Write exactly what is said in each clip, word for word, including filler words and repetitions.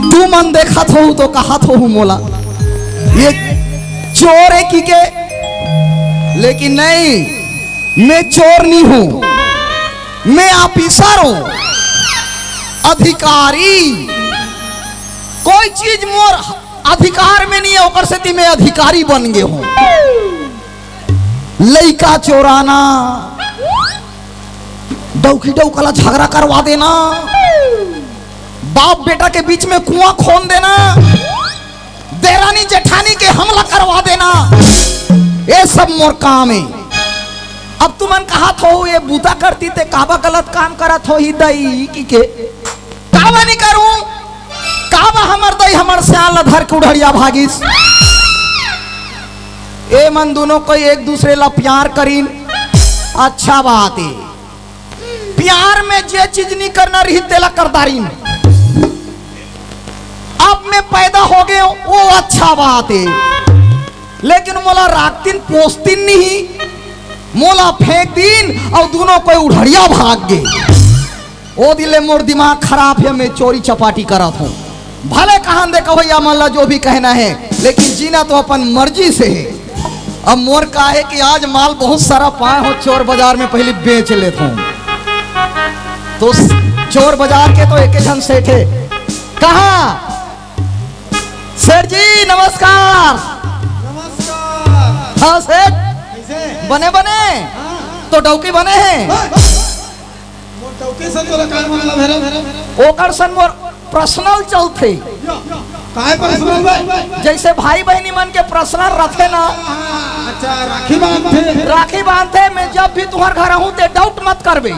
तुमन देखत हो तो कहत हो मोला, ये चोर है कि के? लेकिन नहीं, मैं चोर नहीं हूँ, मैं ऑफिसर हूँ, अधिकारी। कोई चीज मोर अधिकार में नहीं है, ओकर सेती मैं अधिकारी बन गे हूँ। लइका चोराना, डौकी डौका ला झगड़ा करवा देना, बाप बेटा के बीच में कुआं खोन देना, देरानी जेठानी के हमला करवा देना, ये सब मोर काम है। अब तुमन कहत हो, ये बूता करती ते काबा गलत काम करत हो ही दई कि के? काबा नहीं करूं? काबा हमर दई हमर सियान ला धर के उढ़ड़िया भागिस? ए मन दोनों कोई एक दूसरे ला प्यार करीन, अच्छा बात है। प्यार में जे चीज नहीं करना रही, तेला कर डारिन। अब मैं पैदा हो गए, वो अच्छा बात है, लेकिन मोला राखतिन पोसतिन नहीं, मोला फेंक दिन और दोनों कोई उढ़ड़िया भाग गए। ओ दिले मोर दिमाग खराब है, मैं चोरी चपाटी करत हूँ। भले कहन दे कहो या मन ला जो भी कहना है, लेकिन जीना तो अपन मर्जी से है। अब मोर का है कि आज माल बहुत सारा पाए हो, चोर बाजार में पहले बेच लेत हूँ। तो चोर बाजार के तो एक झन सेठ है। कहा सेठ जी, नमस्कार। नमस्कार। हाँ सेठ, कैसे? बने बने हाँ। तो डौकी बने हैं। मोर डौकी से तोला काय मतलब है रे? ओकर सन मोर पर्सनल चलथे। काय पर्सनल बे? जैसे भाई बहनी मन के पर्सनल रथे ना, अच्छा, राखी बांधथे। राखी बांधथे। मैं जब भी तुम्हार घर आहूँ ते डाउट मत करबे।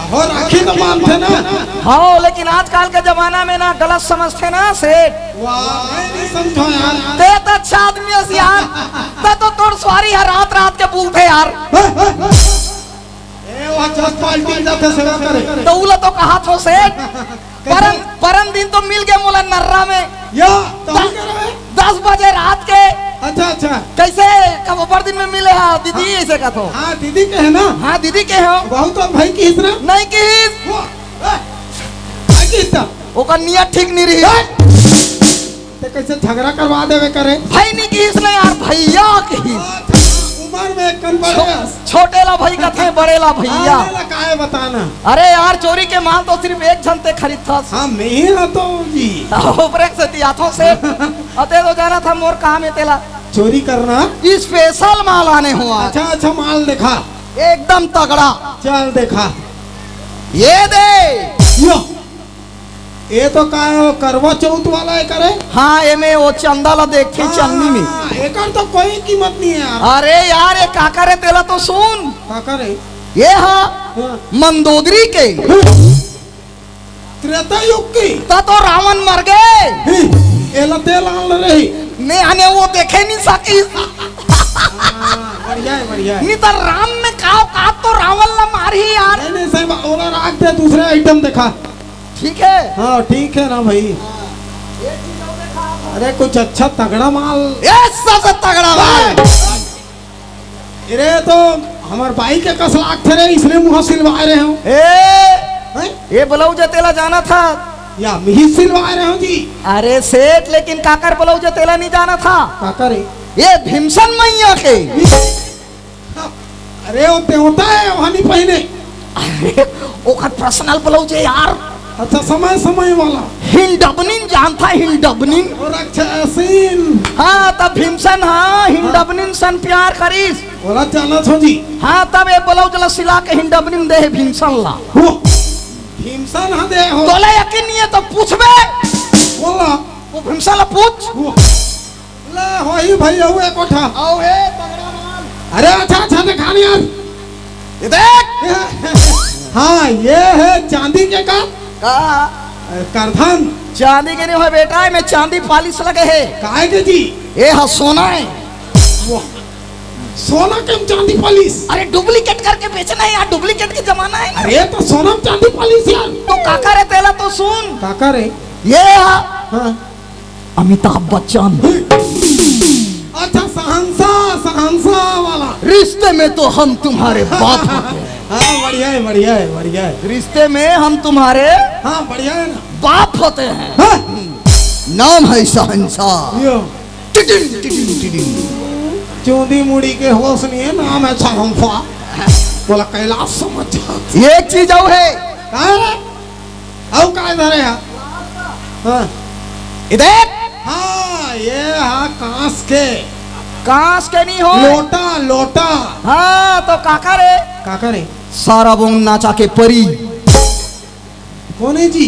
हो, राखी तो बांधथे ना। हाँ, लेकिन आजकल के जमाना में ना गलत समझथे ना सेठ। वाह, मैं नहीं समझो यार। ते तो अच्छा आदमी हस यार, ते तो तोर सुवारी हर रात रात के बुलथे यार। ए, वहाँ जस पार्टी जाते सेवा करे। तो उला तो कहा थो सेठ, परन परन दिन तो मिल गए मोला नर्रा में। या, तो हम कह रहे हैं। दस बजे रात के। अच्छा, अच्छा। कैसे? कब ऊपर दिन में मिले हा दीदी, ऐसे कथो। हाँ, दीदी के है ना? हाँ दीदी के हो। बहुत तो भाई की हिसना। नहीं किहिस। वो, ए, भाई की हिसना। ओकर नियत ठीक नहीं रही। ते कैसे झगड़ा करवा देवे करे? भाई नहीं किहिस ना यार, भैया किहिस। अच्छा, उम्र में एक कन बड़े हस। छोटे ला भाई कथे, बड़े ला भैया। आने ला काहे बताना? अरे यार, चोरी के माल तो सिर्फ एक झन ते खरीदथस। हाँ, मैं ही रहता हूँ जी। ऊपर से तियाथों से। अते तो जाना था मोर काम है तेला। चोरी करना। स्पेशल माल आने हो आज। अच्छा, अच्छा, माल देखा। एकदम तगड़ा। चल देखा। ये दे। यो, ये तो का है, वो करवा चौथ वाला है करे? हाँ, एमे वो चंदा ला देखथे चलनी में। हाँ, एकर तो कोई कीमत नहीं है यार। अरे यार, ये काकर है तेला तो सुन। काकर है? ये हा हाँ। मंदोदरी के। त्रेता युग की। त तो रावण मर गए। ही, एला तेल आन रही। ने आने वो देखे नहीं सकी। हाँ, बढ़िया है, बढ़िया है। नहीं तो राम में का औकात तो रावण ला मार ही यार। नहीं, नहीं, सही बात। ओला राख दे, दूसरे आइटम देखा। ठीक है। हाँ, ठीक है ना भाई। अरे, कुछ अच्छा तगड़ा माल। ये सबसे तगड़ा माल। अरे, तो हमार बाई के कस लागथे रे, इसलिए मुँह सिलवाए रहे हो। ए, हैं? ये ब्लाउज तेला जाना था। या मिही सिलवाए रहे हो जी। अरे सेठ, लेकिन काकर ब्लाउज तेला नहीं जाना था। काकर है? ये भीमसन मैया के। अरे, वो देवता है, वहाँ नहीं पहने। अरे, ओकर पर्सनल ब्लाउज है यार। अच्छा, समय, समय वाला। हिंडबनिन जानता है, हिंडबनिन। और अच्छा, सीन। हाँ, तब भीमसन, हाँ, हिंडबनिन सन प्यार करिस। बोला जाना छो जी। हाँ, तब ये ब्लाउज ला सिला के हिंडबनिन दे है भीमसन ला। हो। भीमसन हाँ दे हो। तोला यकीन नहीं है तो पूछबे। बोला। वो भीमसन ला पूछ। हो। ले, हो ही भैया, हुए कोठा। आओ हे, तगड़ा माल। अरे, अच्छा, अच्छा, दिखा नहीं यार। ये देख। हाँ, ये है चांदी के का? का? करधन। चांदी के नहीं होय बेटा, एमे चांदी पालिश लगे हे। काय के जी? ए हा सोना हे। वाह, सोना के चांदी पालिश? अरे डुप्लीकेट करके बेचना हे यार, डुप्लीकेट के जमाना हे। अरे तो सोना में चांदी पालिश यार। तो काकर हे तेला तो सुन। काकर हे? ये हा। हाँ। अमिताभ बच्चन। अच्छा, शहंशाह, शहंशाह वाला। रिश्ते में तो हम तुम्हारे बाप होते हैं। हाँ, बढ़िया हे, बढ़िया हे, बढ़िया हे। रिश्ते में हम तुम्हारे हाँ, बढ़िया हे ना। बाप होते हैं। हाँ। नाम है शहंशाह। यो। टिडिंग, टिडिंग, टिडिंग। चूंदी मुड़ी के होश नहीं हे, नाम हे शहंशाह। बोला कैलाश समझ जा। एक चीज अउ हे। काय हे? अउ काय धरे हा? हाँ। इधर। हाँ, ये हा कांस के। कांस के नहीं होय। लोटा, लोटा। हाँ, तो काकर हे? काकर हे? सारा बोंग नाचा के परी। कोन हे जी?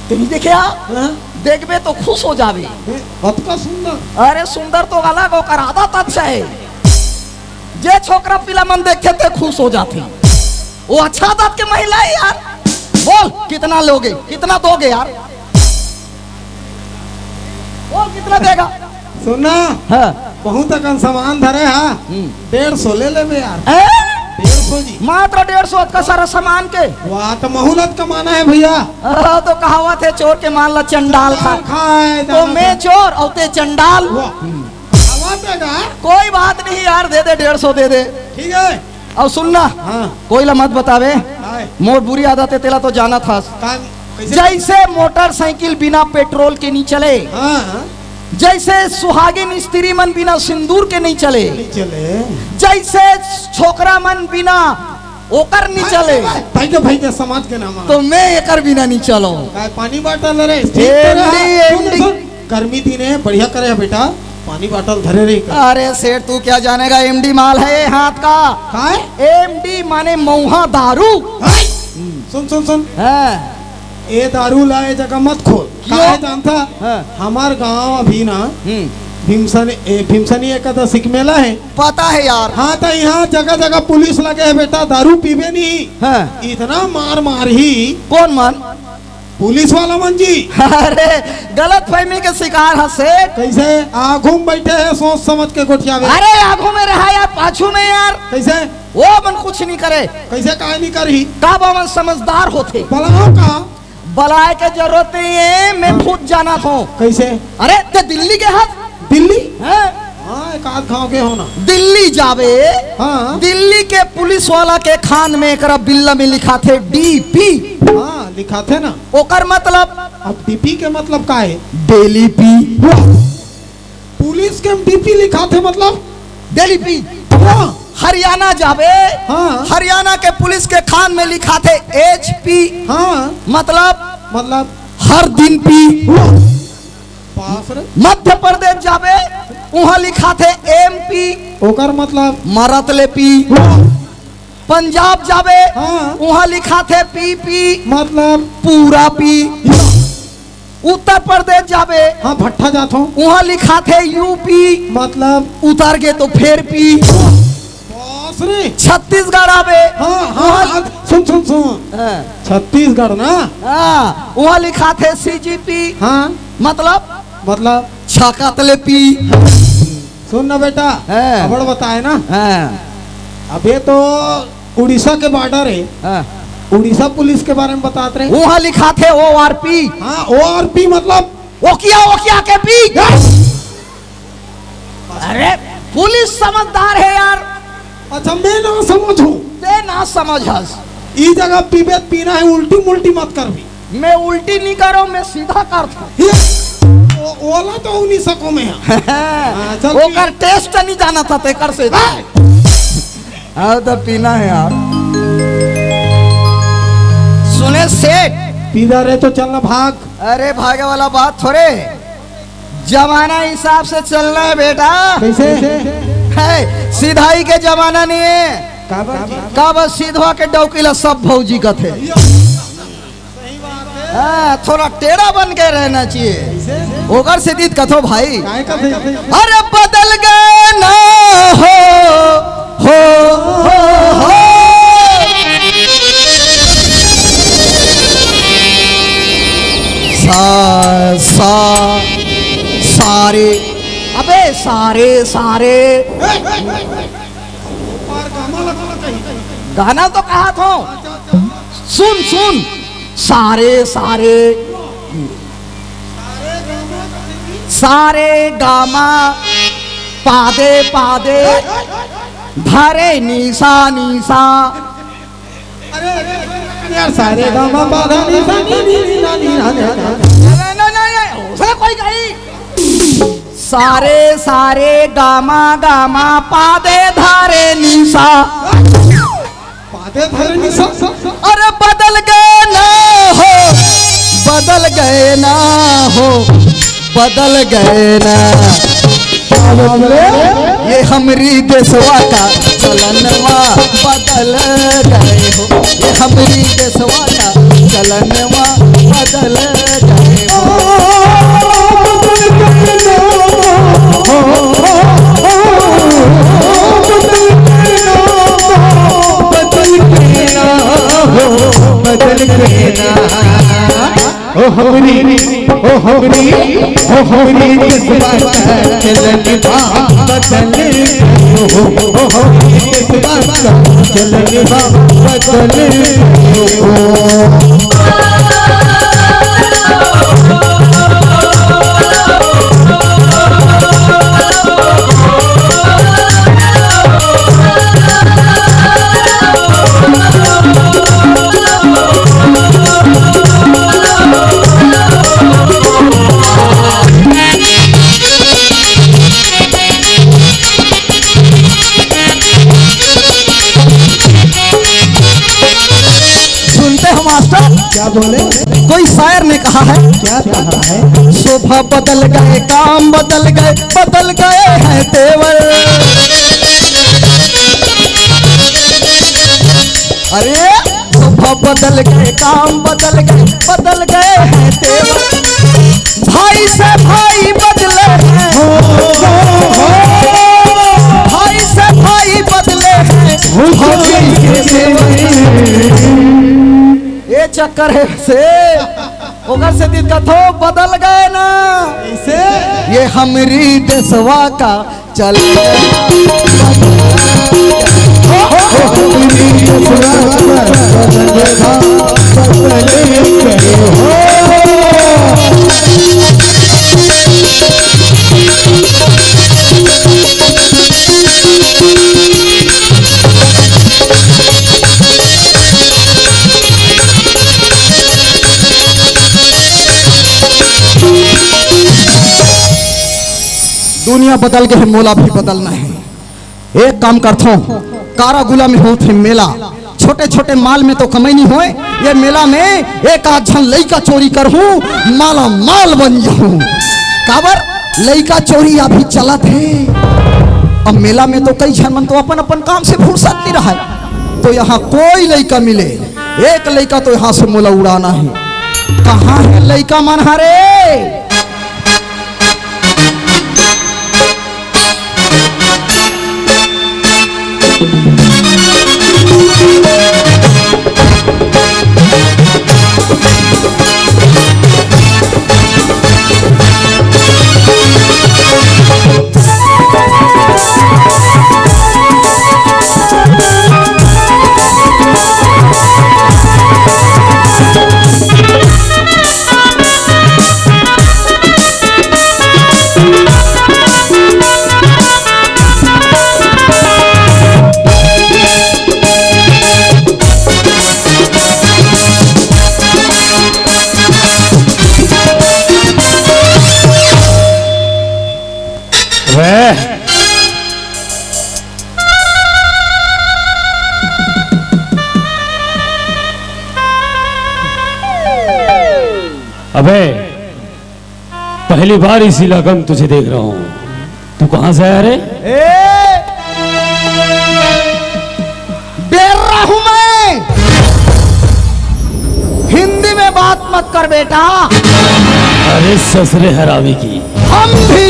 तें नइ देखे हा? हाँ। देखबे तो खुश हो जाबे। ए, अतका सुंदर। अरे सुंदर तो अलग, ओकर आदत अच्छा हे। जे छोकरा पिला मन देखथे ते खुश हो जाथे। वो अच्छा आदत के महिला हे यार। बोल कितना लोगे, कितना दोगे यार? बोल कितना देगा? सुन ना, हाँ। बहुत अकन सामान धरे हा। हम्म। डेढ़ सौ ले लेबे यार। ए? डेढ़ सौ जी। मात्र डेढ़ सौ, अतका सारा सामान के? वाह, तो महूँ ल त कमाना हे भइया। हाँ, तो कहावत हे चोर के माल ला चंडाल खाय। चंडाल खाय, तो जाना मैं था। चोर अउ ते चंडाल। वाह। कहावत हे का? कोई बात नहीं यार, दे दे, डेढ़ सौ दे दे। ठीक हे। अउ सुन ना, हाँ। कोई ला मत बताबे। काय? मोर बुरी आदत हे, तेला तो जानत हस। काय? कैसे? जैसे मोटरसाइकिल बिना पेट्रोल के नइ चले, हाँ। जैसे सुहागिन स्त्री मन बिना सिंदूर के नइ चले, नइ चले। जैसे छोकरा मन बिना ओकर नइ चले। भाई के, भाई के समाज के नाम। तो मैं एकर बिना नइ चलों। काय पानी बाटल रे? ठीक तो रहा। एमडी, सुन, एमडी। सुन। गर्मी दिन हे, बढ़िया करे हे बेटा, पानी बाटल धरे रही का। अरे सेठ, तू क्या जानेगा, एमडी माल हे हाथ का। काय? एमडी माने मऊहा दारू। हाँ? सुन, सुन, सुन। हाँ। ए दारू ला ए जगह मत खोल। क्यों? काहे जानथा? हाँ। हमर गांव अभी ना हम्म। भीमसनी, ए, भीमसनी एकादशी के मेला हे। पता हे यार। हाँ, त इहाँ जगह जगह पुलिस लगे हे बेटा, दारू पीबे नहीं। हाँ। इतना मार मारही। कोन मन? पुलिस वाला मन जी। अरे, गलतफहमी के शिकार हस सेठ। कैसे? आगू में बैठे हे, सोच समझ के गोठियाबे। अरे, आगू में रहा यार, पाछू में यार। कैसे? वो मन कुछ नइ करे। कैसे काय नइ करही? काबर वो मन समझदार होथे। बलाओ का? बलाय के जरूरत नइ हे, मैं हाँ। खुद जानत हँव। कैसे? अरे, ते दिल्ली गे हस? दिल्ली? हाँ। हाँ, एक आध घांव गे हँव ना। दिल्ली जाबे, हाँ। दिल्ली के पुलिस वाला के खान में एकरा बिल्ला में लिखाथे डीपी। हाँ, लिखाथे ना। ओकर मतलब? अब डीपी के मतलब का हे? डेली पी। वाह। पुलिस के डीपी लिखाथे मतलब? डेली पी। वाह। हरियाणा जाबे, हाँ। हरियाणा के पुलिस के खान में लिखाथे एचपी। हाँ। मतलब? मतलब? हर दिन पी। वाह। बाप रे। मध्य प्रदेश जाबे, उहाँ लिखाथे एमपी। ओकर मतलब? मरत ले पी। वाह। पंजाब जाबे, हाँ। उहाँ लिखाथे पीपी। मतलब? पूरा पी। या। उत्तर प्रदेश जाबे, हाँ, भट्ठा जाथों। उहाँ लिखाथे यूपी। मतलब? उतर गे तो फेर पी। बाप रे। छत्तीसगढ़ आबे, हाँ, हाँ, उहाँ हाँ, सुन, सुन, सुन। हाँ। छत्तीसगढ़ ना? हाँ, उहाँ लिखाथे सीजीपी। हाँ। मतलब? मतलब? छकत ले पी। सुन ना बेटा, हाँ। अबड़ बताए ना। हाँ। अबे तो उड़ीसा के बॉर्डर हे। हाँ। उड़ीसा पुलिस के बारे में बतात रहे। उहाँ लिखाथे ओआरपी। हाँ, ओआरपी मतलब? ओकिया, ओकिया के पी। हाँ। अरे, पुलिस समझदार हे यार। अच्छा, मैं ना समझहूँ। ते ना समझ हस। ई जगह पीबे त पीना हे, उल्टी मुल्टी मत करबे। मैं उल्टी नइ करँव, मैं सीधा करथँव। ये, ओ-, ओला तो नइ सकँव मैं। हाँ, चल ओकर पी। टेस्ट नइ जानथस तेकर से। हाँ। हाँ, तो पीना हे यार। सुने सेठ। पीदा रहे तो चल ना भाग। अरे, भागे वाला बात थोरे। जमाना हिसाब से चलना हे बेटा। कैसे? हे, सिधाई के जमाना नइ हे। काबर जी? काबर सिधवा के डौकी ला सब भौजी कथे। हाँ, थोड़ा टेढ़ा बन के रहना चाहिए। कैसे? ओकर सेती त कथों भाई। काय कथे? अरे बदल गे ना हो, हो, हो, हो। आ, सा, सारे, अबे सारे, सारे। गाना तो कहा था, सुन, सुन। सारे, सारे, सारे गामा, पादे, पादे, धरे नीसा, नीसा। अरे, अरे, अरे, यार, सारे गामा पादा नी सा नी नी नी ना नी ना नी ना। अरे, नहीं, नहीं, नहीं, उसने कोई कही। सारे, सारे गामा, गामा पादे धारे नीसा। पादे धारे नीसा। अरे, बदल गए ना हो, बदल गए ना हो, बदल गए ना। ये हमरी देशवा का चलनवा बदल गए हो, ये हमरी देशवा का चलनवा बदल गए हो। बदल गए ना हो, बदल गए ना। ओ हमरी, ओ हमरी, ओ हमरी जज्बात चलन बा बदल गयो हो। ओ हमरी जज्बात चलन बा बदल गयो हो। सुनते हो मास्टर? क्या बोले? कोई शायर ने कहा है, क्या कहा है? शोभा बदल गए, काम बदल गए, बदल गए हैं तेवर। अरे, शोभा बदल गए, काम बदल गए, बदल गए हैं तेवर। भाई से भाई बदले हैं, भाई से भाई बदले हैं, भाई से भाई। ये चक्कर है से, ओकर से दिक्कत हो, बदल गए ना। इसे ये हमरी देशवा का चल। दुनिया बदल गे हे, मोला भी बदलना हे। एक काम करथों, कारागुला में होत हे मेला, छोटे छोटे माल में तो कमई नहीं होय, ये मेला में एक आध झन लइका चोरी करहूं, माला माल बन जाहूं। काबर लइका चोरी अभी चलत हे। अब मेला में तो कई झन मन तो अपन अपन काम से फुर्सत नहीं रहय, तो यहाँ कोई लइका मिले, एक लइका तो यहाँ से मोला उड़ाना हे। कहाँ हे लइका मन हरे? अबे, पहली बार इस इलाका में तुझे देख रहा हूँ। तू कहाँ से आया रे? ए, डर रहा हूँ मैं। हिंदी में बात मत कर बेटा। अरे ससुरे हरामी की। हम भी,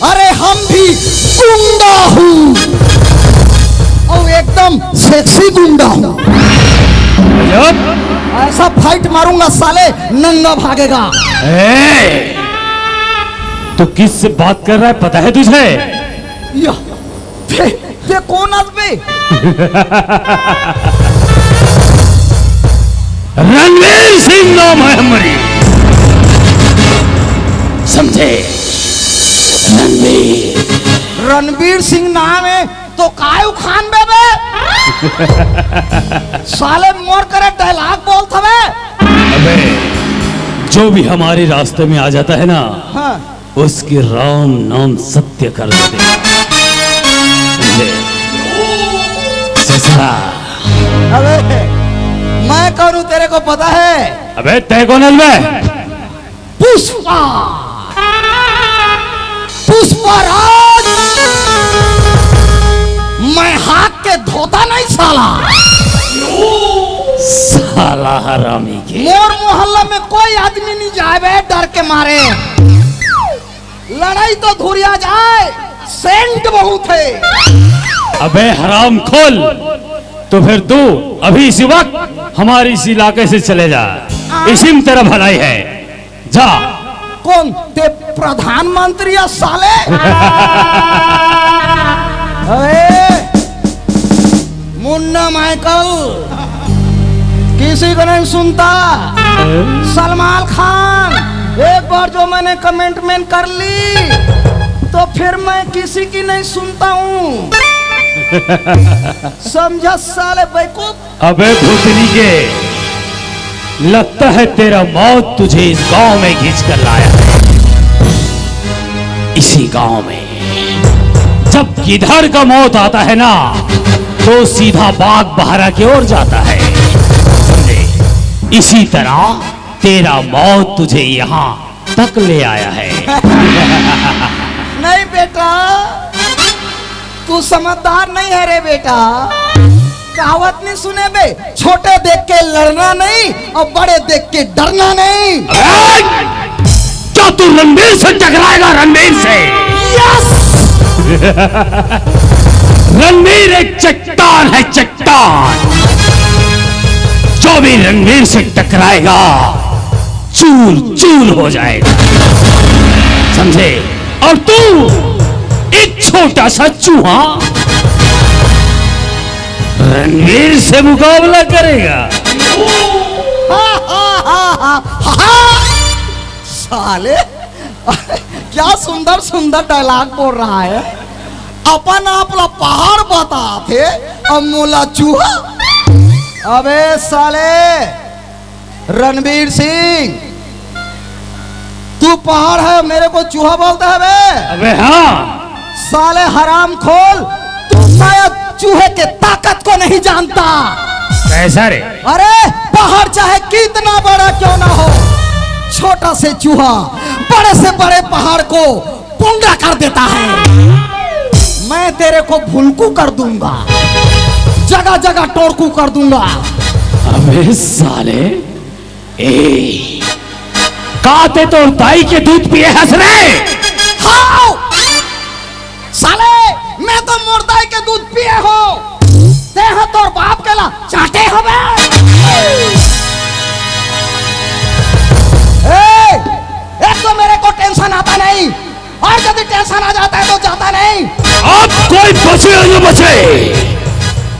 अरे हम भी गुंडा हूँ। और एकदम सेक्सी गुंडा हूँ। गजब। ऐसा फाइट मारूंगा साले, नंगा भागेगा। ए, तू किससे बात कर रहा है, पता है तुझे? या, ते, ते कोन आदमी? रणवीर सिंह नाम है हमारी, समझे? रणवीर। रणवीर सिंह नाम है तो काय उखान बे बे? साले मोर करे डायलॉग बोलत हवे। अबे, जो भी हमारे रास्ते में आ जाता है ना, हाँ। उसके राम नाम सत्य कर देते हैं। समझे? ससुरा। अबे, मैं कौन हूँ तेरे को पता है? अबे, तय कौन है बे? पुष्पा, पुष्पा राज, मैं हाथ के धोता नहीं साला। साला हरामी के। मोर मोहल्ला में कोई आदमी नहीं जाए बे डर के मारे। लड़ाई तो धुरिया जाए, सेंट बहुत है। अबे हराम खोल, तो फिर तू अभी इसी वक्त हमारे इस इलाके से चले जा, इसी में तेरा भलाई है। जा। कौन ते प्रधानमंत्री या साले? अरे मुन्ना माइकल किसी को नहीं सुनता। सलमान खान, एक बार जो मैंने कमिटमेंट कर ली तो फिर मैं किसी की नहीं सुनता हूँ। समझा साले बेवकूफ। अबे भूतनी के, लगता है तेरा मौत तुझे इस गांव में खींच कर लाया है। इसी गांव में जब गिद्धड़ का मौत आता है ना, तो सीधा बाघ बहरा की ओर जाता है। समझे? इसी तरह तेरा मौत तुझे यहाँ तक ले आया है। नहीं बेटा, तू समझदार नहीं है रे बेटा। कहावत नहीं सुने बे, छोटे देख के लड़ना नहीं और बड़े देख के डरना नहीं। अबे, क्या तू रणवीर से टकराएगा? रणवीर से। यस। रणवीर एक चट्टान है, चट्टान। जो भी रणवीर से टकराएगा, चूर चूर हो जाएगा, समझे? और तू एक छोटा सा चूहा रणवीर से मुकाबला करेगा। साले, क्या सुंदर सुंदर डायलॉग बोल रहा है। अपन आप ला पहाड़ बताथे, अब मोला चूहा। अबे साले, रणवीर सिंह, तू पहाड़ है, मेरे को चूहा बोलता है बे? अबे हाँ। साले हराम खोल, तू शायद चूहे के ताकत को नहीं जानता। कैसा रे? अरे, पहाड़ चाहे कितना बड़ा क्यों ना हो, छोटा से चूहा बड़े से बड़े पहाड़ को पुंडा कर देता है। मैं तेरे को भुलकू कर दूंगा, जगह जगह टोरकू कर दूंगा। अबे साले, ए, का ते तोर दाई के दूध पिए हस रे? हाँ! साले, मैं तो मोर दाई के दूध पिए हो। ते ह तोर बाप के ला चाटे हवे। ए, एक तो मेरे को टेंशन आता नहीं, और यदि टेंशन आ जाता है तो जाता नहीं। अब कोई बचे और न बचे,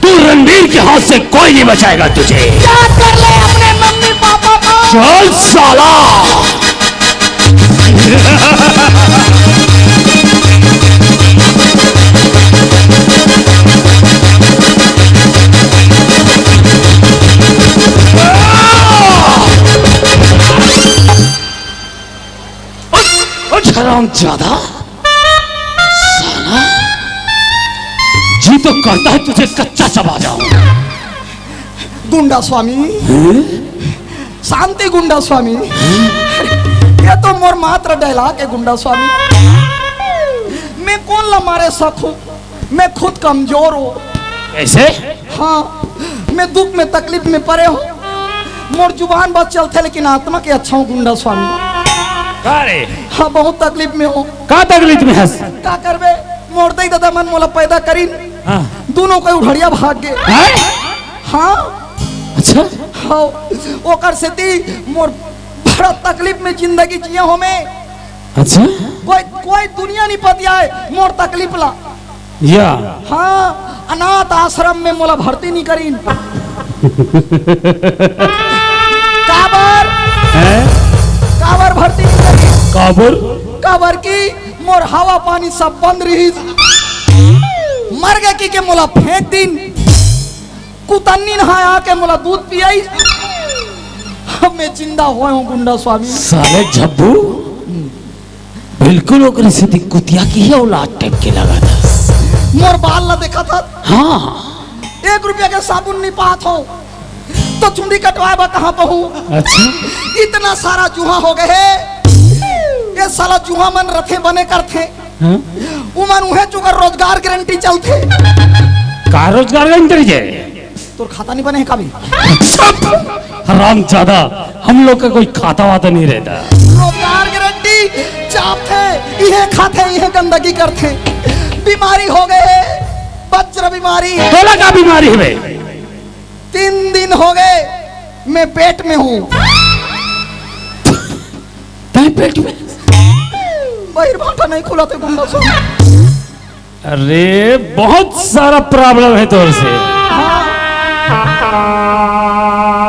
तू रणवीर के हाथ से कोई नहीं बचाएगा तुझे। याद कर ले अपने मम्मी पापा को। चल साला। ओ हराम ज्यादा, साला, जी तो करता है तुझे कच्चा चबा जाऊं। गुंडा स्वामी, हैं? शांति गुंडा स्वामी, ये तो मोर मात्र डायलॉग है गुंडा स्वामी। मैं कौन ला मारे सकूं, मैं खुद कमजोर हूँ। कैसे? हाँ, मैं दुख में तकलीफ में परे हूँ। मोर जुबान बस चलथे, लेकिन आत्मा के अच्छा हूँ गुंडा स्वामी। का रे? हाँ, बहुत तकलीफ में हूँ। का तकलीफ में हस? का करबे, मोर दई ददा मन मोला पैदा करिन, हाँ। दोनों कोई उढ़ड़िया भाग गए। हैं? हाँ। अच्छा। हाँ, ओकर सेती मोर बड़ा तकलीफ में जिंदगी जिए हो मैं। अच्छा। कोई, कोई दुनिया नहीं पतियाए मोर तकलीफ ला। या। हाँ, अनाथ आश्रम में मोला भर्ती नहीं करीन। काबर? हैं? काबर भर्ती नहीं करीन? काबर? काबर कि मोर हवा पानी सब बंद रहिस। मर गए कि के मोला फेंक दिन। कुतन्नी नहा आके मोला दूध पियाई। अब मैं जिंदा होए हूँ गुंडा स्वामी। साले झब्बू, बिल्कुल ओकरे सेती कुतिया के ही औलाद टाइप के लगा था। मोर बाल ला देखा था। हाँ। एक रुपया के साबुन नहीं पात हो तो चुंदी कटवाए बा कहाँ पहू। अच्छा। इतना सारा जुहा हो गए है। ये साला जुहा मन रथे बने करथे। हाँ? उमन उहे चुकर रोजगार गारंटी चलथे। का रोजगार गारंटी जे? तोर खाता नहीं बने है का भी? चुप! हरामजादा, हम लोग का कोई खाता वाता नहीं रहता। रोजगार गारंटी चापथे, इहे खाथे, इहे गंदगी करथे। बीमारी हो गए, बज्र बीमारी। तोला का बीमारी हवे? तीन दिन हो गए, मैं पेट में हूँ। तय पेट में? बहिर भाटा नहीं खुला थे गुंडा सो। अरे, बहुत सारा प्रॉब्लम है तोर से।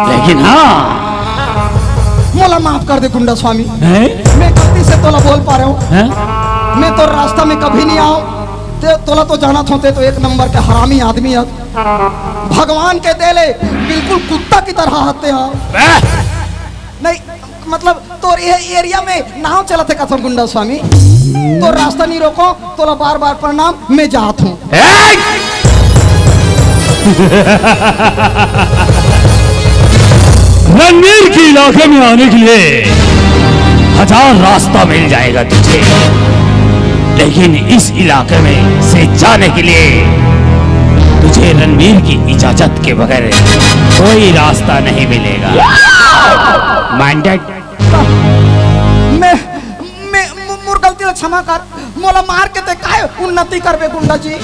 लेकिन हाँ, मोला माफ कर दे गुंडा स्वामी। हैं? मैं गलती से तोला बोल पा रहा हूँ। हैं? मैं तो रास्ता में कभी नहीं आऊँ। ते, तोला तो जाना था, ते तो एक नंबर के हरामी आदमी है। भगवान के देले बिल्कुल कुत्ता की तरह हत्या। बे! नहीं, मतलब तोर ये एरिया में नाव चलत है कथम गुंडा स्वामी। तो रास्ता नहीं रोको, तोला बार बार प्रणाम, मैं जात हूँ। ए! रणवीर के इलाके में आने के लिए हजार रास्ता मिल जाएगा तुझे, लेकिन इस इलाके में से जाने के लिए तुझे रणवीर की इजाजत के बगैर कोई रास्ता नहीं मिलेगा। माइंडेड। मैं, मैं, मु-, मोर गलती ला क्षमा कर, मोला मार के ते काय उन्नति करबे गुंडा जी?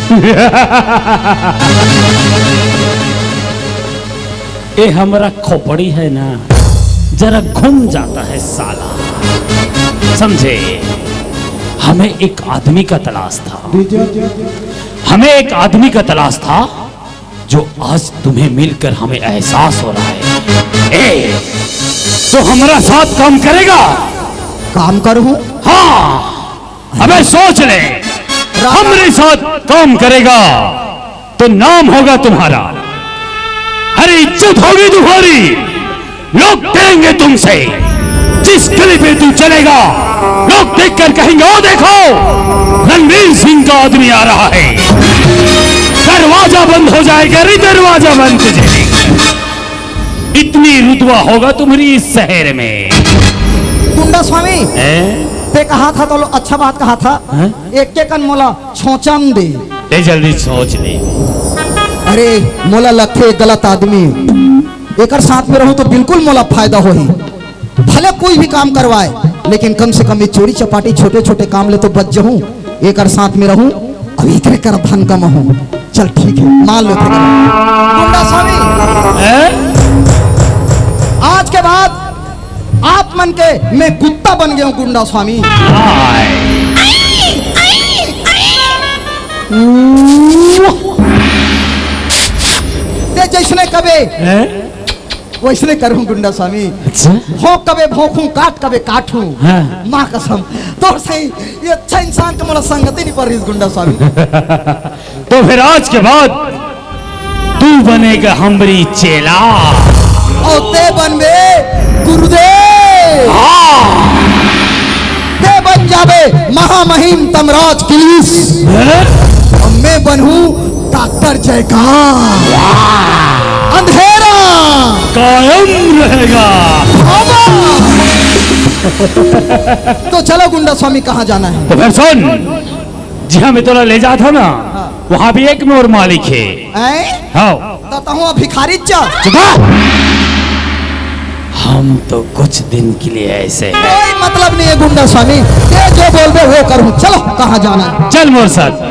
ए हमरा खोपड़ी है ना, जरा घूम जाता है साला, समझे? हमें एक आदमी का तलाश था, हमें एक आदमी का तलाश था जो आज तुम्हें मिलकर हमें एहसास हो रहा है। ए, तो हमारा साथ काम करेगा? काम करूं? हाँ, अबे सोच ले, हमारे साथ काम करेगा तो नाम होगा तुम्हारा, अरे इज्जत होगी तुम्हारी, लोग डरेंगे तुमसे। जिस गली पे तू चलेगा, लोग देखकर कहेंगे, "ओ देखो, रणवीर सिंह का आदमी आ रहा है।" दरवाजा बंद हो जाएगा रे, दरवाजा बंद हो जाएगा। इतनी रुतबा होगा तुम्हारी इस शहर में। गुंडा स्वामी, हैं? ते कहा था तो लो-, अच्छा बात कहा था। हैं? एक के कन मोला सोचन दे। ए, जल्दी सोच ले। अरे, मोला लगथे गलत आदमी। एकर साथ में रहूं तो बिल्कुल मोला फायदा होही। भले कोई भी काम करवाए, लेकिन कम से कम ये चोरी चपाटी छोटे-छोटे काम ले तो बच जहूं। एकर साथ में रहूं, अब एकरे कर धन कमाहूं। चल ठीक है, मान लो तेरे। गुंडा स्वामी, हैं? आज के बाद आप मन के मैं कुत्ता बन गया हूँ गुंडा स्वामी। हाय। ते जैसने कबे, हैं? वैसने करूँ गुंडा स्वामी। अच्छा। भोंक कबे भोंकूं, काट कबे काटूं। हाँ। माँ कसम, तोर से ये अच्छा इंसान के मोला संगति नहीं पड़ रही गुंडा स्वामी। तो फिर आज के बाद तू बनेगा हमरी चेला। और ते बनबे गुरुदेव। हाँ। ते बन जाबे महामहिम तमराज किलीस। हैं? और मैं बनहूँ डॉक्टर जयकार। वाह। अंधेरा कायम रहेगा। बाबा। तो चलो गुंडा स्वामी, कहाँ जाना है? तो फिर सुन, जिहाँ मैं तोला ले जात हूँ ना, हाँ। वहाँ भी एक मोर मालिक है। हैं? हाँ। तो तहूँ अब भिखारी चा। चुप रह। हम तो कुछ दिन के लिए ऐसे हैं। कोई मतलब नहीं है गुंडा स्वामी, ये जो बोलबे वो करूँ। चलो, कहाँ जाना है? चल मोर साथ।